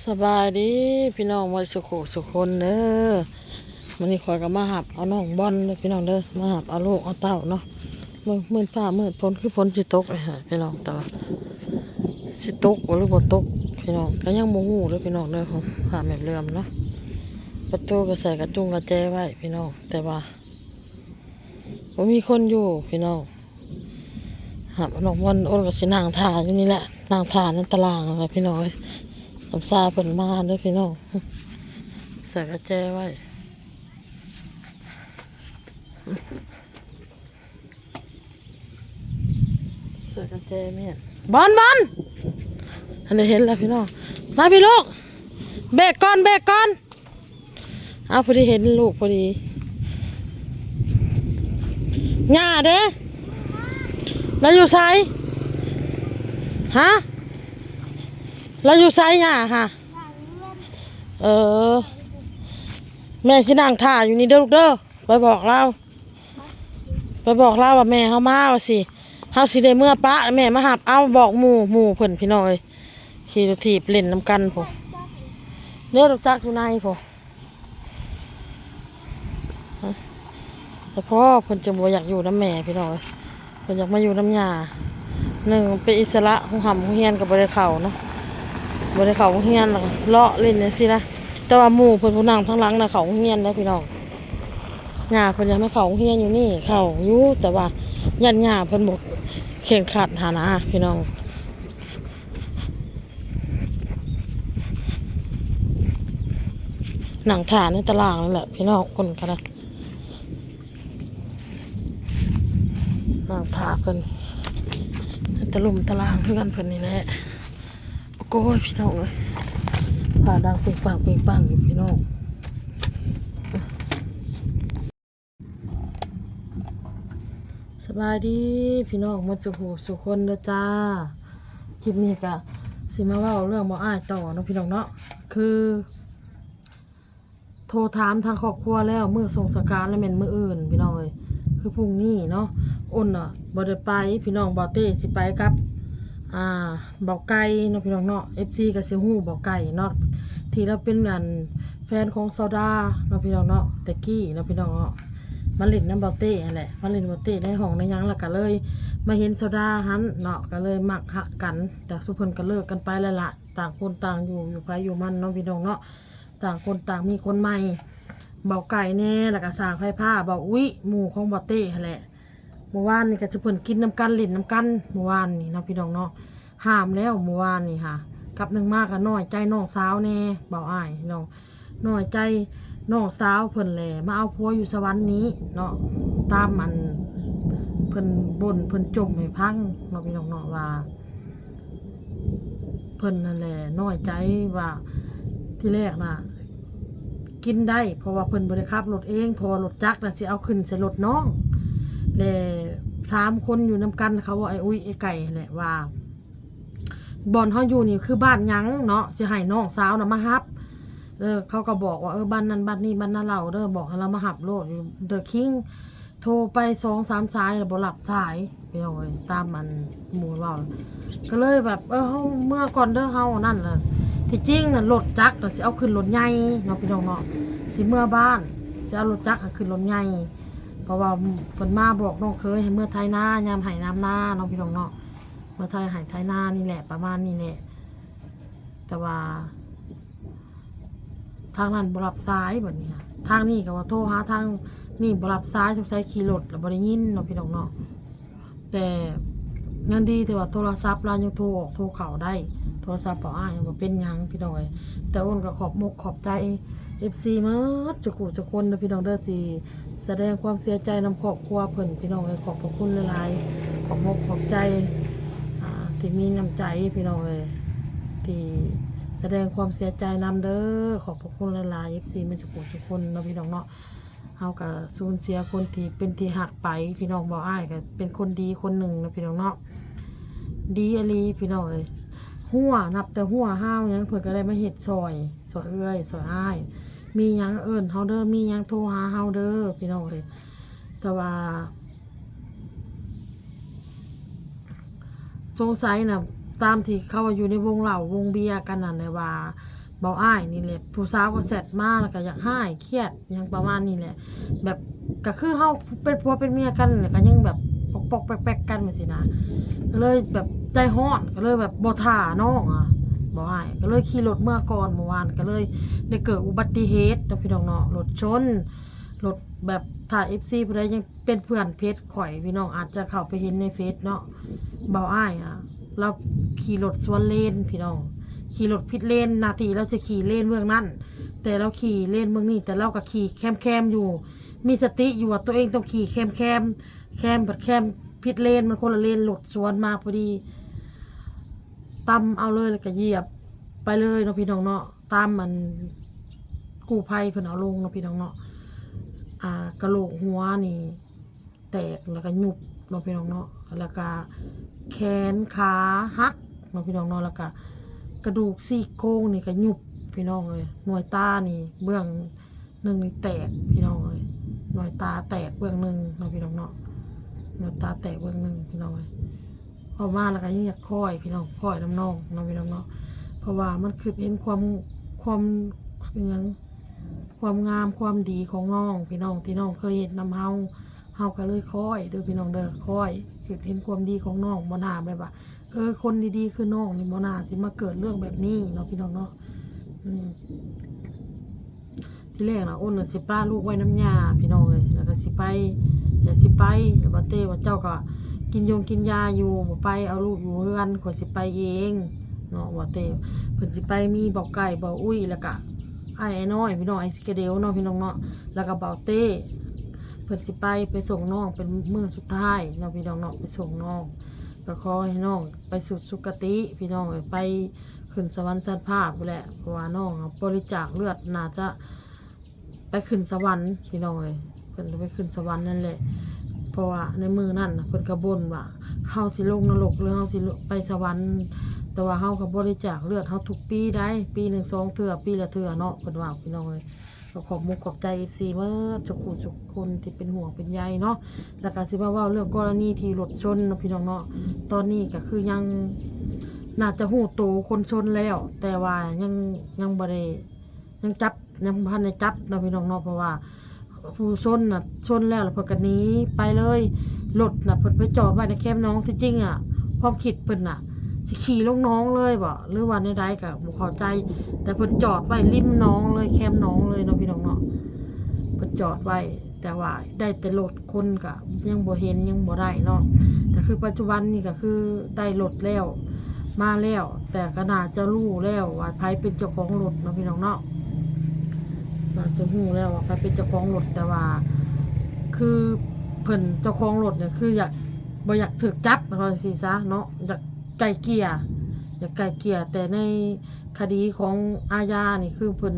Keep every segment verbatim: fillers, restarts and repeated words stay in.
สบายดีพี่น้องหมดสุขุสุคนเด้อ มื้อนี้ข้อยก็มาหับเอาน้องบอลเด้อพี่น้องเด้อ มาหับเอาลูกเอาเต้าเนาะ มื้อ มื้อฟ้ามืดฝนคือฝนสิตกเลยฮะพี่น้อง แต่ว่าสิตกบ่หรือบ่ตก พี่น้องก็ยังบ่ฮู้เด้อพี่น้องเด้อ ฟ้าแมบเหลื่อมเนาะ ประตูก็ใส่กระจุงกระแจไว้พี่น้อง แต่ว่า บ่มีคนอยู่พี่น้อง หับน้องบอล อ้นก็สินั่งท่าอยู่นี่แหละ นั่งท่าในตารางนั่นแหละพี่น้องเอ้ย สำซาเพิ่นมาเด้อพี่น้อง ใส่กระแจไว้ ใส่กระแจแม่น บอล บอล อันนี้เห็นแล้วพี่น้อง มาพี่ลูก เบรกก่อน เบรกก่อน เอาพอดีเห็นลูกพอดี ย่าเด้ แล้วอยู่ไส ฮะ แล้วอยู่ไสย่าฮะ เออ แม่สินั่งท่าอยู่นี่เด้อลูกเด้อ ไปบอกลาว ไปบอกลาวว่าแม่เฮามาว่าสิ เฮาสิได้เมือปะ แม่มาหับ เอาบอกหมู่ หมู่เพิ่นพี่น้องเอ้ย ขี่รถถีบเล่นนำกันพุ้น เด้อ รถจักรอยู่ในพุ้น แต่พ่อเพิ่นจังบ่อยากอยู่นำแม่พี่น้องเอ้ย เพิ่นอยากมาอยู่นำย่า หนึ่งเป็นอิสระ โรงหำโรงเรียนก็บ่ได้เข้าเนาะ บ่ได้เข้าโรงเรียน แล้วก็เลาะเล่นจั่งซี้นะ แต่ว่าหมู่เพิ่นผู้นั่งทางหลังน่ะเข้าโรงเรียนแล้วพี่น้อง ย่าเพิ่นอยากให้เข้าโรงเรียนอยู่นี่ เข้าอยู่ แต่ว่าย่านย่าเพิ่นบ่เคร่งครัดหั้นนะพี่น้อง นั่งท่าในตารางนั่นแหละพี่น้อง คนก็ได้ นั่งท่าเพิ่นในตะลุ่มตารางเฮือนเพิ่นนี่แหละ โอ้ยพี่น้องเอ้ย ฟ้าดังเปงปังเปงปังอยู่พี่น้อง สบายดีพี่น้องหมดสุขุสุคนเด้อจ้า คลิปนี้ก็สิมาเว้าเรื่องบ่อ้ายต่อเนาะพี่น้องเนาะ คือ โทรถามทางครอบครัวแล้ว มื้อส่งสการแล้วแม่นมื้ออื่นพี่น้องเอ้ย คือพรุ่งนี้เนาะ อ้นน่ะบ่ได้ไปพี่น้อง บ่าวเต้สิไปกับ อ่า บ่าวไก่เนาะพี่น้องเนาะ เอฟซี ก็สิฮู้บ่าวไก่เนาะ ที่เราเป็นอันแฟนของสาวดาเนาะพี่น้องเนาะ แต่กี้เนาะพี่น้องเนาะ มาเล่นนำบ่าวเต้หั้นแหละ มาเล่นบ่าวเต้ในห้องในหยัง แล้วก็เลยมาเห็นสาวดาหั้นเนาะ ก็เลยมักฮักกัน แต่ซุเพิ่นก็เลิกกันไปแล้วล่ะ ต่างคนต่างอยู่ อยู่ไผอยู่มันเนาะพี่น้องเนาะ ต่างคนต่างมีคนใหม่ บ่าวไก่แน่ แล้วก็สร้างไฟฟ้า บ่าวอุ๊ย หมู่ของบ่าวเต้หั้นแหละ เมื่อวานนี่ก็ซุเพิ่นกินนำกัน เล่นนำกัน เมื่อวานนี่เนาะพี่น้องเนาะ ห้ามแล้วเมื่อวานนี่ค่ะ กลับหนึ่งมาก็น้อยใจน้องสาวแน่ บ่าวอ้ายเนาะ น้อยใจน้องสาวเพิ่นแหละ มาเอาผัวอยู่สวรรค์นี้เนาะ ตามอันเพิ่นบ่นเพิ่นจ่มให้ฟังเนาะพี่น้องเนาะ ว่า เพิ่นนั่นแหละน้อยใจว่า ทีแรกน่ะ กินได้ เพราะว่าเพิ่นบ่ได้ขับรถเอง เพราะว่ารถจักรน่ะสิเอาขึ้นใส่รถน้อง และถามคนอยู่นำกัน เขาว่าไอ้อุ๊ยไอ้ไก่หั้นแหละว่า บ่อนเฮาอยู่นี่คือบ้านหยังเนาะ สิให้น้องสาวน่ะมารับ เออ เขาก็บอกว่า เออ บ้านนั้นบ้านนี้ บ้านนาเหล่าเด้อ บอกให้เรามารับโลดอยู่เดอะคิง โทรไปสองสามสายแล้วบ่รับสาย พี่น้องเอ้ย ตามอันหมู่เว้า ก็เลยแบบ เออ เฮาเมือก่อนเด้อ เฮานั่นน่ะ ที่จริงน่ะ รถจักรน่ะสิเอาขึ้นรถใหญ่เนาะพี่น้องเนาะ สิเมือบ้าน สิเอารถจักรน่ะขึ้นรถใหญ่ เพราะว่าเพิ่นมาบอกน้องเขยให้เมือไถนายามไห้ยามนาเนาะพี่น้องเนาะ เมือไถไห้ไถนานี่แหละ ประมาณนี้แหละ แต่ว่า ทางนั้นบ่รับสายบัดนี้ค่ะ ทางนี้ก็ว่าโทรหาทางนี้บ่รับสาย สงสัยขี่รถแล้วบ่ได้ยินเนาะพี่น้องเนาะ แต่ยังดีที่ว่าโทรศัพท์ลาวยังโทรออกโทรเข้าได้ โทรศัพท์บ่อ้ายบ่เป็นหยังพี่น้องเอ้ย แต่อ้นก็ขอบมกขอบใจ เอฟซี หมดสุขุสุคนเด้อพี่น้องเด้อ ที่แสดงความเสียใจนำครอบครัวเพิ่นพี่น้องเอ้ย ขอบพระคุณหลายๆ ขอบมกขอบใจ อ่า ที่มีน้ำใจพี่น้องเอ้ย ที่แสดงความเสียใจนำเด้อ ขอบพระคุณหลายๆ เอฟซี หมดสุขุสุคนเนาะพี่น้องเนาะ เฮาก็สูญเสียคนที่เป็นที่ฮักไป พี่น้องบ่อ้ายก็เป็นคนดีคนหนึ่งเนาะพี่น้องเนาะ ดีอีหลีพี่น้องเอ้ย ฮั้วนับแต่ฮั้วฮาวหยังเพิ่นก็ได้มาเฮ็ดซ่อย ซ่อยเอื้อยซ่อยอ้าย มีหยังเอิ้นเฮาเด้อ มีหยังโทรหาเฮาเด้อพี่น้องเอ้ย แต่ว่า สงสัยน่ะ ตามที่เขาว่าอยู่ในวงเหล้าวงเบียร์กันนั่นแหละว่า เบาอ้ายนี่แหละ ผู้สาวก็แชทมาแล้วก็อยากฮ้ายเครียดหยังประมาณนี้แหละ แบบก็คือเฮาเป็นผัวเป็นเมียกันแหละ ก็ยังแบบปอกๆแป๊กๆกันจั่งซี้นะ ก็เลยแบบใจฮ้อน ก็เลยแบบบ่ท่าน้องอะ เบาอ้าย ก็เลยขี่รถเมือก่อน เมื่อวานก็เลยได้เกิดอุบัติเหตุเนาะพี่น้องเนาะ รถชน รถแบบ ถ้า เอฟซี ผู้ใดยังเป็นเพื่อนเพจข่อย พี่น้องอาจจะเข้าไปเห็นในเฟซเนาะ เบาอ้ายอะ ลาวขี่รถสวนเลนพี่น้อง ขี่รถผิดเลน หน้าที่ลาวสิขี่เลนเมืองนั้น แต่ลาวขี่เลนเมืองนี้ แต่ลาวก็ขี่แคมๆอยู่ มีสติอยู่ว่าตัวเองต้องขี่แคมๆ แคมผัดแคมผิดเลน มันคนละเลน รถสวนมาพอดี ตำเอาเลยแล้วก็เหยียบไปเลยเนาะพี่น้องเนาะ ตามอันกู้ภัยเพิ่นเอาลงเนาะพี่น้องเนาะ อ่า กะโหลกหัวนี่แตกแล้วก็ยุบเนาะพี่น้องเนาะ แล้วก็แขนขาหักเนาะพี่น้องเนาะ แล้วก็กระดูกซี่โครงนี่ก็ยุบพี่น้องเอ้ย หน่วยตานี่เบื้องหนึ่งนี่แตกพี่น้องเอ้ย หน่วยตาแตกเบื้องหนึ่งเนาะพี่น้องเนาะ หน่วยตาแตกเบื้องหนึ่งพี่น้องเอ้ย พอมาแล้วก็ยังอยากคอยพี่น้อง คอยนำน้องเนาะพี่น้องเนาะ เพราะว่ามันคิดเห็นความ ความ เป็นหยัง ความงามความดีของน้องพี่น้อง ที่น้องเคยเฮ็ดนำเฮา เฮาก็เลยคอยเด้อพี่น้องเด้อ คอยคิดเห็นความดีของน้อง บ่น่าแบบว่า เออ คนดีๆคือน้องนี่บ่น่าสิมาเกิดเรื่องแบบนี้เนาะพี่น้องเนาะ อืม ทีแรกน่ะ อ้นน่ะสิปะลูกไว้นำย่าพี่น้องเอ้ย แล้วก็สิไป แต่สิไป แล้วบ่าเต้ว่าเจ้าก็กินยงกินยาอยู่ บ่ไป เอาลูกอยู่เฮือน ข้อยสิไปเองเนาะ บ่าเต้ เพิ่นสิไปมีบ่าวไก่ บ่าวอุ้ย แล้วก็อ้ายน้อยพี่น้อง อ้ายสิกะเดวเนาะพี่น้องเนาะ แล้วก็บ่าวเต้ เพิ่นสิไป ไปส่งน้องเป็นมื้อสุดท้ายเนาะพี่น้องเนาะ ไปส่งน้อง ก็ขอให้น้องไปสู่สุคติพี่น้องเอ้ย ไปขึ้นสวรรค์ชั้นฟ้าพู้นแหละ เพราะว่าน้องบริจาคเลือดน่าจะไปขึ้นสวรรค์พี่น้องเอ้ย เพิ่นไปขึ้นสวรรค์นั่นแหละ เพราะว่าในมื้อนั้นน่ะเพิ่นก็บ่นว่า เฮาสิลงนรกหรือเฮาสิไปสวรรค์ แต่ว่าเฮาก็บริจาคเลือดเฮาทุกปีได้ ปีหนึ่งสองเทื่อ ปีละเทื่อเนาะ เพิ่นว่าพี่น้องเอ้ย ก็ขอบมุกขอบใจ เอฟซี เบิดทุกผู้ทุกคนที่เป็นห่วงเป็นใยเนาะ แล้วก็สิมาเว้าเรื่องกรณีที่รถชนเนาะพี่น้องเนาะ ตอนนี้ก็คือยังน่าจะฮู้โตคนชนแล้ว แต่ว่ายัง ยังบ่ได้ ยังจับ ยังบ่ทันได้จับเนาะพี่น้องเนาะ เพราะว่าผู้ชนน่ะชนแล้ว แล้วเพิ่นก็หนีไปเลย รถน่ะเพิ่นไปจอดไว้ในแคมหนอง ที่จริงอะความคิดเพิ่นน่ะสิขี่ลงหนองเลยบ่ หรือว่าแนวใดก็บ่เข้าใจ แต่เพิ่นจอดไว้ริมหนองเลย แคมหนองเลยเนาะพี่น้องเนาะ เพิ่นจอดไว้ แต่ว่าได้แต่รถ คนก็ยังบ่เห็นยังบ่ได้เนาะ แต่คือปัจจุบันนี่ก็คือได้รถแล้ว มาแล้ว แต่ก็น่าจะรู้แล้วว่าไผเป็นเจ้าของรถเนาะพี่น้องเนาะ น่าจะรู้แล้วว่าไผเป็นเจ้าของรถ แต่ว่า คือเพิ่นเจ้าของรถเนี่ยคืออยาก บ่อยากถูกจับว่าจั่งซี้ซะเนาะ อยากไกล่เกลี่ย อยากไกล่เกลี่ย แต่ในคดีของอาญานี่คือเพิ่น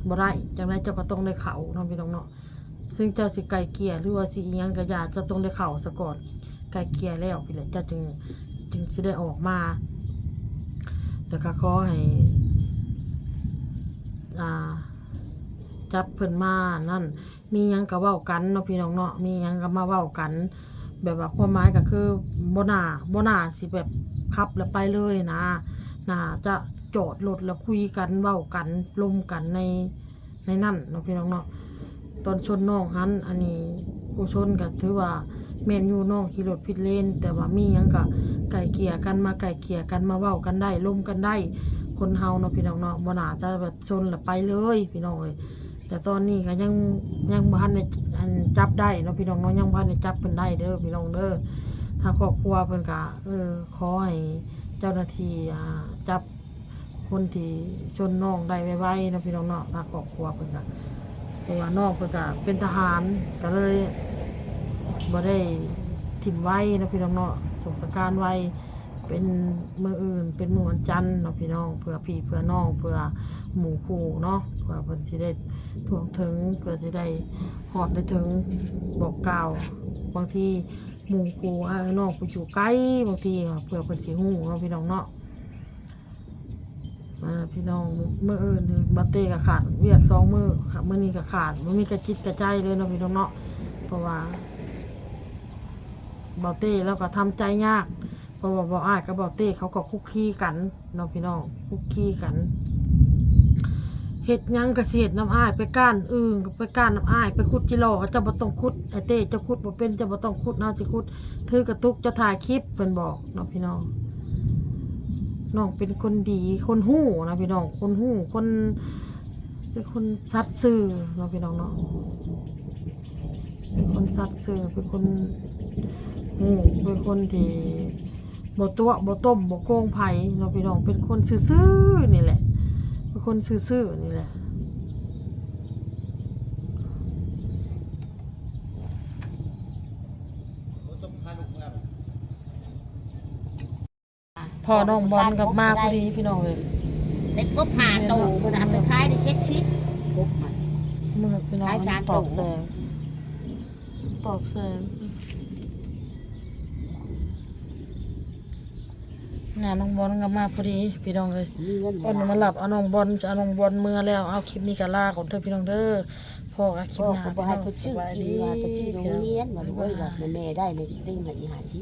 บ่ได้ จั่งใดเจ้าก็ต้องได้เข้าเนาะพี่น้องเนาะ ซึ่งเจ้าสิไกล่เกลี่ยหรือว่าสิอิหยังก็อย่า เจ้าต้องได้เข้าซะก่อน ไกล่เกลี่ยแล้วพี้นแหละ เจ้าจึง จึงสิได้ออกมา แต่ก็ขอให้ อ่า จับเพิ่นมานั่น มีหยังก็เว้ากันเนาะพี่น้องเนาะ มีหยังก็มาเว้ากัน แบบว่าความหมายก็คือบ่น่า บ่น่าสิแบบขับแล้วไปเลยนะ น่าจะจอดรถแล้วคุยกัน เว้ากัน ลมกันใน ในนั้นเนาะพี่น้องเนาะ ตอนชนน้องหั้น อันนี้ผู้ชนก็ถือว่าแม่นอยู่ น้องขี่รถผิดเลน แต่ว่ามีหยังก็ไกล่เกลี่ยกัน มาไกล่เกลี่ยกัน มาเว้ากันได้ ลมกันได้ คนเฮาเนาะพี่น้องเนาะ บ่น่าจะแบบชนแล้วไปเลยพี่น้องเอ้ย แต่ตอนนี้ก็ยัง ยังบ่ทันได้ อัน จับได้เนาะพี่น้องเนาะ ยังบ่ทันได้จับเพิ่นได้เด้อพี่น้องเด้อ ถ้าครอบครัวเพิ่นก็ เออ ขอให้เจ้าหน้าที่ อ่า จับ คนที่ชนน้องได้ไวๆเนาะพี่น้องเนาะ ทางครอบครัวเพิ่นก็ เพราะว่าน้องเพิ่นก็เป็นทหาร ก็เลยบ่ได้ถิ่มไวเนาะพี่น้องเนาะ ส่งสังขารไว เป็นมื้ออื่น เป็นมื้อวันจันทร์เนาะพี่น้อง เพื่อพี่เพื่อน้อง เพื่อหมู่คู่เนาะ เพื่อเพิ่นสิได้ทั่วถึง เพื่อสิได้ฮอดได้ถึง บอกกล่าว บางทีหมู่คู่ อ้ายน้องผู้อยู่ไกล บางทีเพื่อเพิ่นสิฮู้เนาะพี่น้องเนาะ อ่า พี่น้อง มื้ออื่นนี่บ่าวเต้ก็ขาดเวียกสองมื้อค่ะ มื้อนี้ก็ขาด บ่มีกระจิตกระใจเลยเนาะพี่น้องเนาะ เพราะว่าบ่าวเต้ลาวก็ทำใจยาก เพราะว่าบ่าวอ้ายกับบ่าวเต้เขาก็คุกคีกันเนาะพี่น้อง คุกคีกัน เฮ็ดหยังก็สิเฮ็ดนำอ้าย ไปก้านอึ่งก็ไปก้านนำอ้าย ไปขุดจิหล่อก็เจ้าบ่ต้องขุด ไอ้เต้เจ้าขุดบ่เป็น เจ้าบ่ต้องขุด เฮาสิขุด ถือกระตุก เจ้าถ่ายคลิป เพิ่นบอกเนาะพี่น้อง น้องเป็นคนดี คนฮู้นะพี่น้อง คนฮู้ คน เป็นคนสัตย์ซื่อเนาะพี่น้องเนาะ เป็นคนสัตย์ซื่อ เป็นคนฮู้ เป็นคนที่บ่ตั๋วบ่ต้มบ่โกงไผเนาะพี่น้อง เป็นคนซื่อๆนี่แหละ เป็นคนซื่อๆนี่แหละ พ่อน้องบอลก็มาพอดีพี่น้องเอ้ย ได้กบห้าโตมื้อนะไปขายได้เจ็ดสิบ กบมัน เมือกพี่น้อง ขายสาม ตอบแสง ตอบแสง งานน้องบอลก็มาพอดีพี่น้องเอ้ย มีเงิน เพิ่นมารับเอาน้องบอล จะเอาน้องบอลเมือแล้ว เอาคลิปนี้ก็ลาก่อนเด้อพี่น้องเด้อ พอกันคลิป พ่อ หน้า ก็บ่ พี่น้ ให้ อง เพิ่น ส ซื้อบ าย กิน ดี ว่าเพิ่นซื้อโรงเรียนว่า พี่ โอ้ย น้อง ว่าแม่ได้เลยตึงให้อีหาชิ